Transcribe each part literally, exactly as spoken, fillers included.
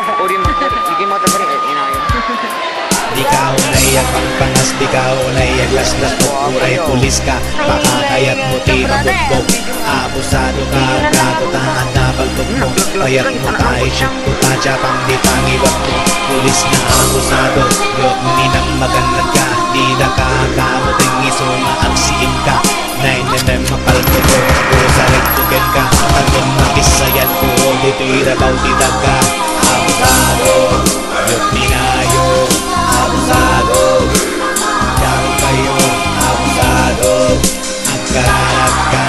Uri mo, uri, uri mo, uri, eh, inayo. Dika unay agpangpangas, dika unay aglaslas, uray pulis ka, baka kayatmo ti mabugbog. Abusado ka, gago ta, anda paltog mo. Kayatmo ta, i-shoot ko ta, Japang di pangibat mo. Pulis na abusado, yot ni nang magannad ka, di da ka, kamo ting iso nga agsiim ka. Nine nine nine mapalpito, usa rin tuken ka. Tanton makisayan ko, dito'y rabaw ti daga. Abusado, yot ni nayo. Abusado, daw kayo. Abusado, agkararag ka.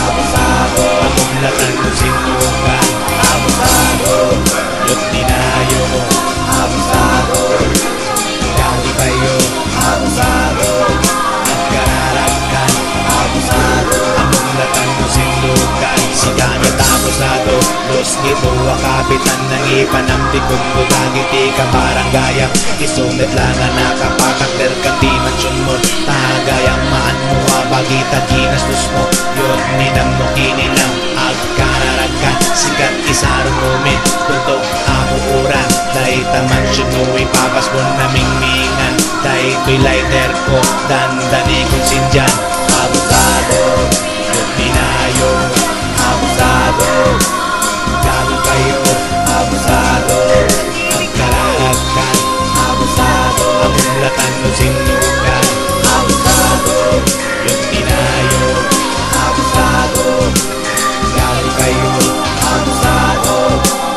Abusado, pamumlatan mo sinukan. Abusado, yot ni nayo. Abusado, Dali kayo, abusado. Agkararagkan, abusado. Among latan mo sindukan, si Gamit abusado. Dos ni Buwa Kapitan, nangipanam ti kumbo dagiti kabarangayam. Isu met la nga nakapatakder ka ti mansion mo. Tagayam maan mo a bagita ginastos mo. Yot ni nang mo kininam, agkararagkan, sikat isaro mo met. Tutok Abuuran, dayta mansion no ipapasbon namingmingan. Daytoy lighter ko, dandani kong sindian. Abusado, yot ni nayo. Abusado, gago kayo. Abusado, agkararagkan. Abusado, among latan no sinukan. Abusado, yot ni nayo. Abusado, gago kayo. Abusado,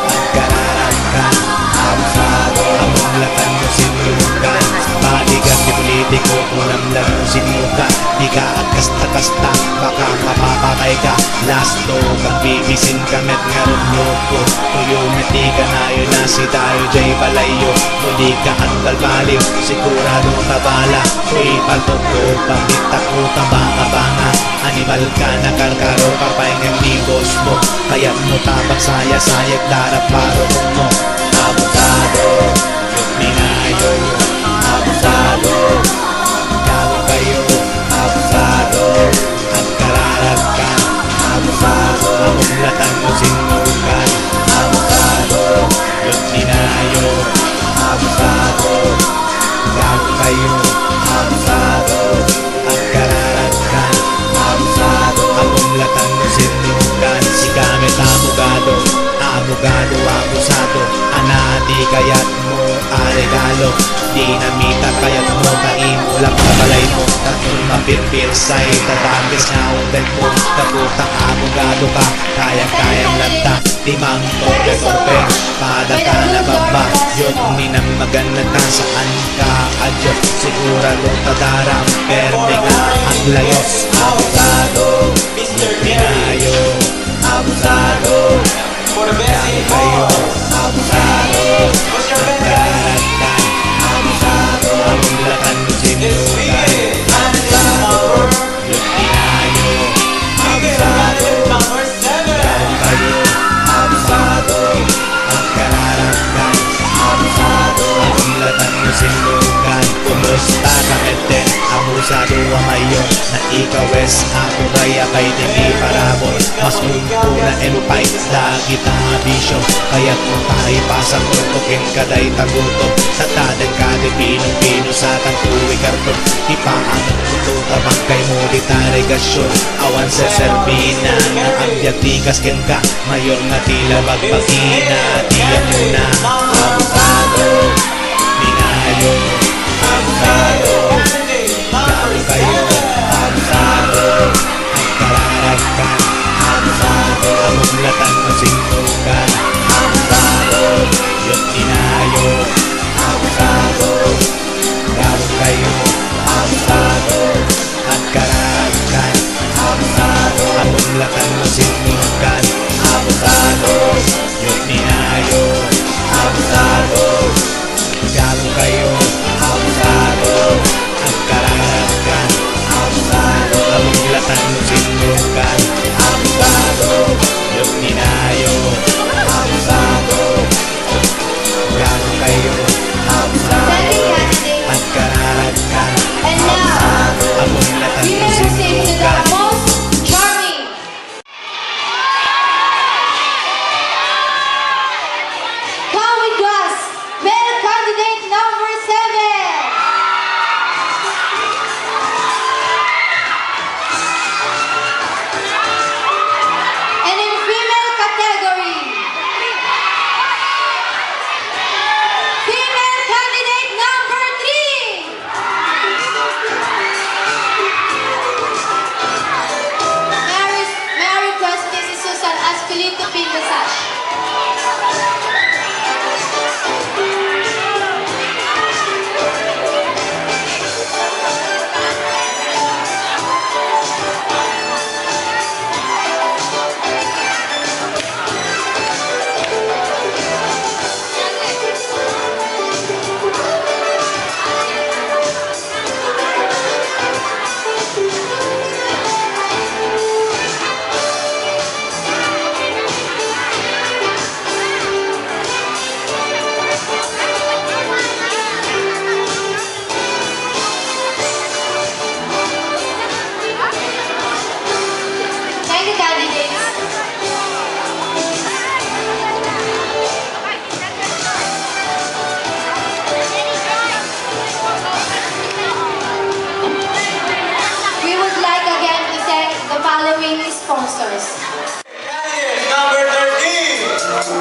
agkararagkan. Abusado, among latan no sinukan. Balikan ti politiko, kunam lang no sinukan. Di ka agkasta-kasta, baka mapapatay ka. Lasto, kagbibisin ka met nga rubluko. Tuyo met ti kanayo na si tayo jay balayyo. No di ka agbalbaliw, sigurado ta bala. Uy, paltog ko, pamita ko, tabanga-banga. Animal ka, nakarkaro, papaingan ni boss mo. Kayat mo ta pagsaya-sayag, darap paro mo. Abusado, yot ni nayo. Abusado, gago kayo. Abusado, agkararagkan. Abusado, among latan mo sinukan. Abusado, yot ni nayo. Abusado, gago kayo. Abusado, agkararagkan. Abusado, among latan mo sinukan. Si Gamit abogado, abogado, abusado. Ana ti kayat mo a regalo. Dinamita kayat mo, ta imo lang ta balay mo. Tapno mapirpirsay, tatakis nga uteg mo. Kaputa, abogado ka, kayang-kayang lanta. Di mang torpe-torpe, pada ka nababba. Yot ni nang magannad ka, saan ka adios. Sigurado ta darang perme nga aglayos. Abusado, yot ni nayo. Abusado, Gago kayo, abusado. Agkararagkan, abusado. Among latan no sinukan. Abusado, yot ni nayo. Abusado, gago kayo, abusado. Agkararagkan, abusado. Among latan no sinukan. Kumusta ka met? Abusado a mayor. Naikawes a turay a pay ti parabur. Mas unto na empay dagita a bisio. Kayat mo ta ipasakor ko kenka dayta gutom. Sataden ka ti pinong-pino, satan tuwi karton. Ipaanod ko to ta bangkay mo dita regasyon. Awan seserbina nga agbiag ti kas kenka. Mayor nga tila bagbagina ti amuna. Abusado, minayo, abusado. Gago kayo, abusado. Agkararagkan, abusado. Among latan no sinukan, abusado. Yot ni nayo, abusado. Gago kayo, abusado. Agkararagkan, abusado. Among latan no sinukan, abusado. Yot ni nayo,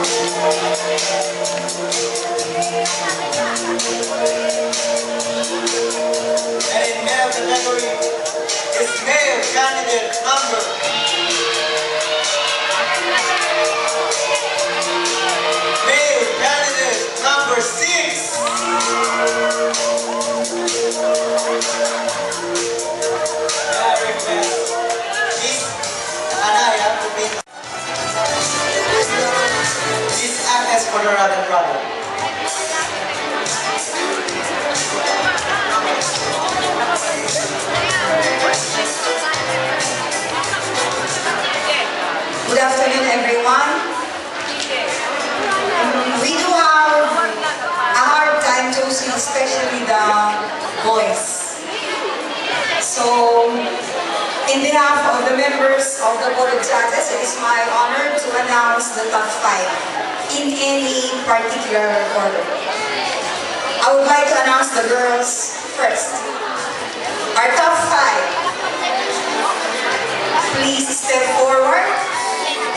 And in male category is male candidate number, male candidate number six. May I request Miss Anaya to be This act as Colorado brother. Good afternoon, everyone. We do have a hard time choosing, especially the boys. So, in behalf of the members of the Board of Judges, it is my honor to announce the top five in any particular order. I would like to announce the girls first. Our top five. Please step forward.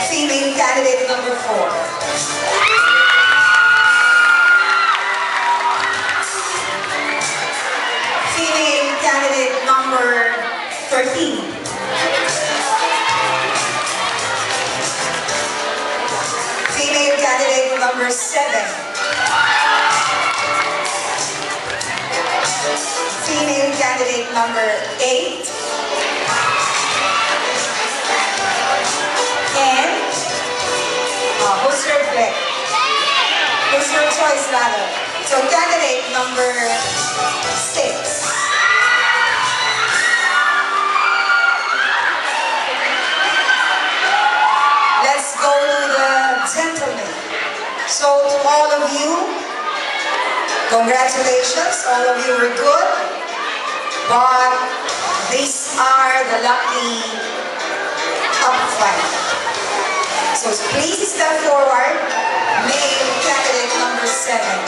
Female candidate number four. Female candidate number thirteen. Female candidate number seven. Female candidate number eight. And, uh, who's your pick? Who's your choice, rather? So, candidate number six. Let's go to the gentleman. So, to all of you, congratulations. All of you were good. But these are the lucky top five. So please step forward. Male candidate number seven.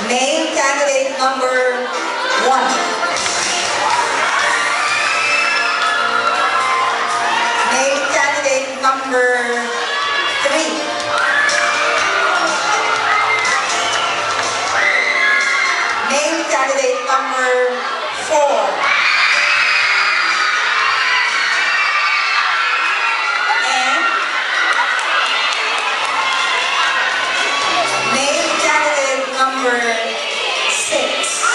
Male candidate number one. Male candidate number three. Male candidate number four. And male candidate number six.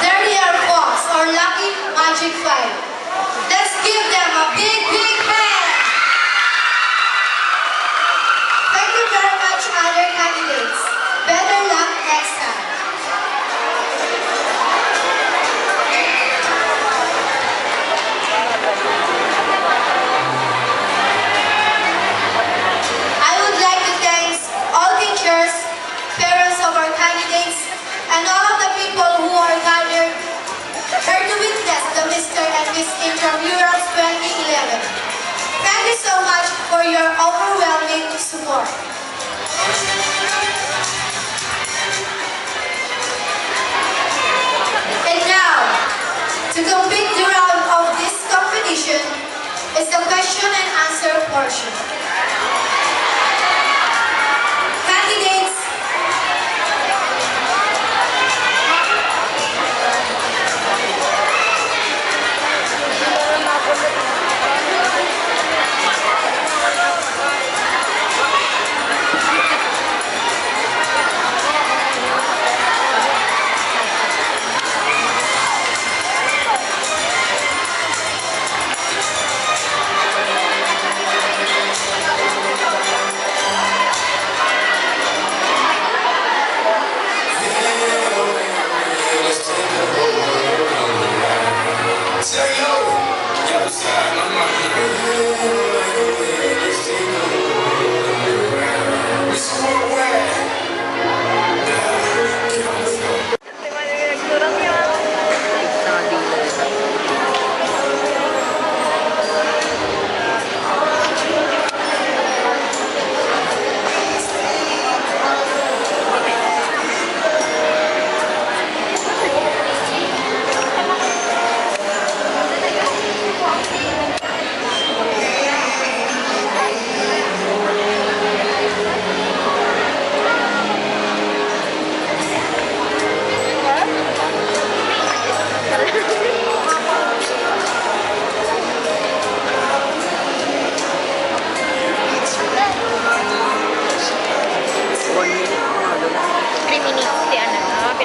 There they are, folks, our lucky magic five. Let's give them a big, big hand. Thank you very much, other candidates. Better luck next time. I would like to thank all teachers, parents of our candidates, and all of the people who are gathered here to witness the Mister and Miss Intramurals twenty eleven. Thank you so much for your overwhelming support. And now, to complete the round of this competition, is the question and answer portion. Candidates,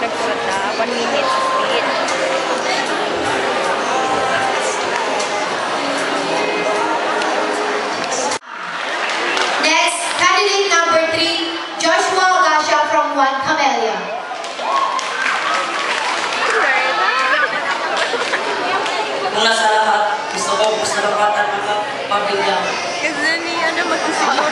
Nagsulat na, one minute speech. Next, candidate number three, Joshua Agasha from One Camellia. Una sa lahat, gusto ko pasalamatan ang pamilya. Kasi ni ano, magsisiguro.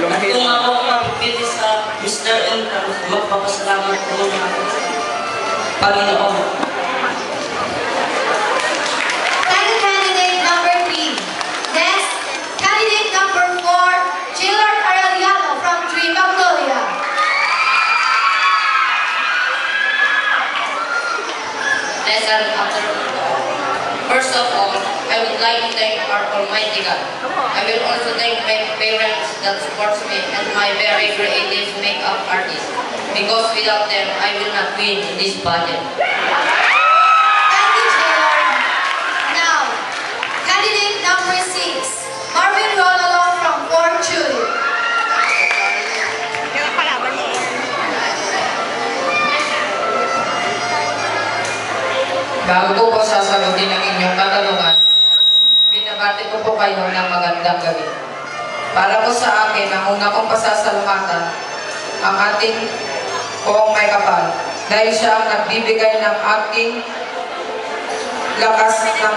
At kung ako ang pipili sa Mister Entrance, magpapasalamat ko sa Panginoon. Thank you, candidate number three. Next, candidate number four, Chillard Arellano from Three Magnolia. Lesson after. First of all, I would like to thank our Almighty God. I will also thank my parents that supports me and my very creative makeup artist. Because without them, I will not win in this pageant. Thank you, Jay. Now, candidate number six, Marvin Rololo from Fortune. Bago ko po sasagutin ang inyong katanungan, binabati ko po kayo ng magandang gabi. Para po sa akin, ang una kong pasasalamatan, ang ating Poong Maikapal, dahil siya ang nagbibigay ng aking lakas ng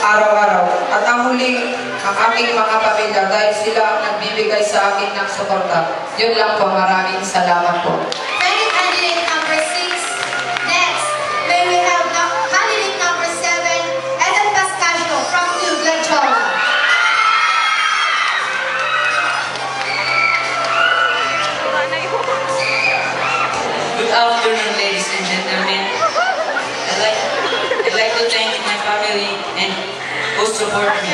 araw-araw. At ang huli, ang aking mga pamilya, dahil sila ang nagbibigay sa akin ng suporta. Yun lang po, maraming salamat po. Thank you, candidate number six. Next, may we have nu-, candidate number seven, Eden Pascasio from New Glendiola. Good afternoon, ladies and gentlemen. I like, I like to thank my family and who support me,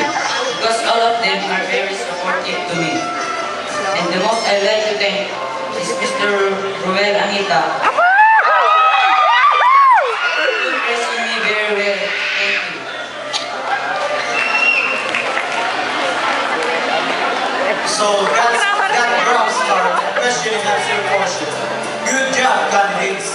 because all of them are very supportive to me. And the most I like to thank is Mister Ruel Anita. Impressing me very well. Thank you. So that's, that wraps our question and answer portion. Good job, candidates.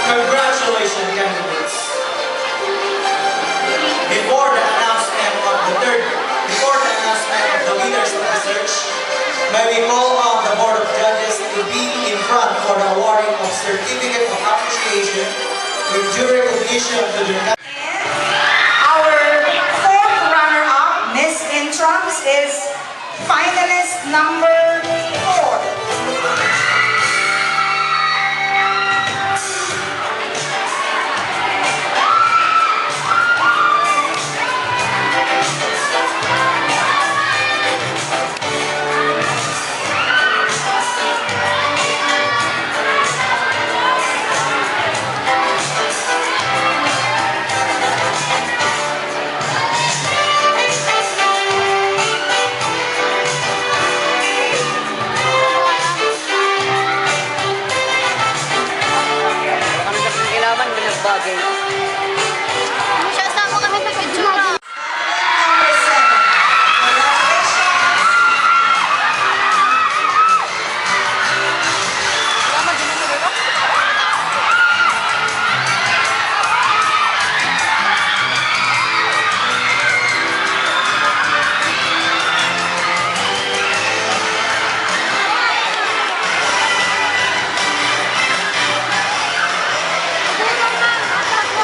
Congratulations, candidates. Before the announcement of the third, before the announcement of the winners of the search, may we call on the Board of Judges to be in front for the awarding of certificate of appreciation with due recognition to their Our fourth runner-up, Miss Intrams, is finalist number four. Kami kasi kailangan may nagbagay. Siya, sama kami sa picture.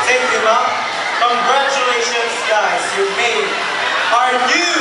Thank you, ma'am. Congratulations, guys. You made our new